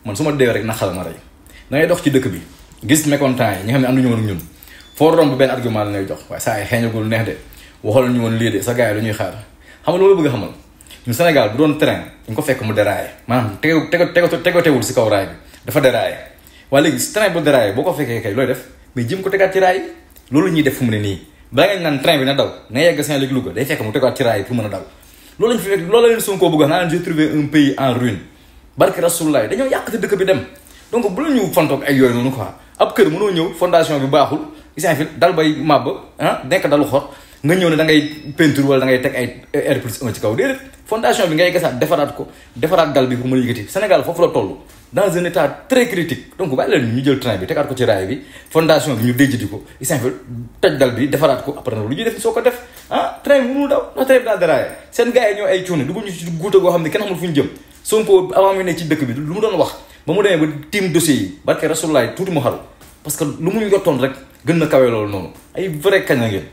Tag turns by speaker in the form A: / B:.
A: man su ma dee rek naxal ma rey da ngay dox ci dëkk bi gis mécontent yi ñi xam ne am nañu woon ak ñun foo romb benn argument la lay jox waaye saa yi xeeñagul neex de waxal ñu woon lii de sa gars yi lu ñuy xaar xam nga loolu bëgg a xamal ñun Sénégal bu doon train ñu ko fekk mu déraillé maanaam tegotewul si kaw raay bi dafa déraillé waaye léegi train bu déraillé boo ko fekkee kay looy def mais jëm ko tegaat ci raay loolu ñuy def fu mu ne nii bala ngeen naan train bi na daw na yegg Saint-Louis Louga day fekk mu tegaat ci raay pour mën a daw loolu lañ fi fekk loolu la leen Sonko bëgg naa leen j'ai trouvé un pays en ruine barke Rasoulaay dañoo yàq te dëkk bi dem donc bu la ñu fantoog ay yooyu noonu quoi ab kër mënoo ñëw fondation bi baaxul isin fi dal bay màbb nekk dalu xor nga ñëw ne da ngay peinture wala da ngay teg ay R+1 ci kaw déedéet fondation bi ngay gasaat defaraat ko defaraat dal bi pour mën a yëkkati Sénégal foofu la toll dans un état très critique donc bàyyi leen ñu jël train bi tegaat ko ci raay bi fondation bi ñu déjjati ko isin fi toj dal bi defaraat ko après nag lu ñuy def soo ko def train bi mënul daw ndax train bi daal déraillé seen gars yi ñoo ay cuune dugg ñu ci guuta goo xam ne kenn xamul fu ñu jëm Sonko avant mu ne ci dëkk bi lu mu doon wax ba mu demee ba tiim dossier yi barke Rasoulaay tuuti mu xaru parce que lu mu yottoon rek gën na kawe loolu noonu ay vrai kañ la ngeen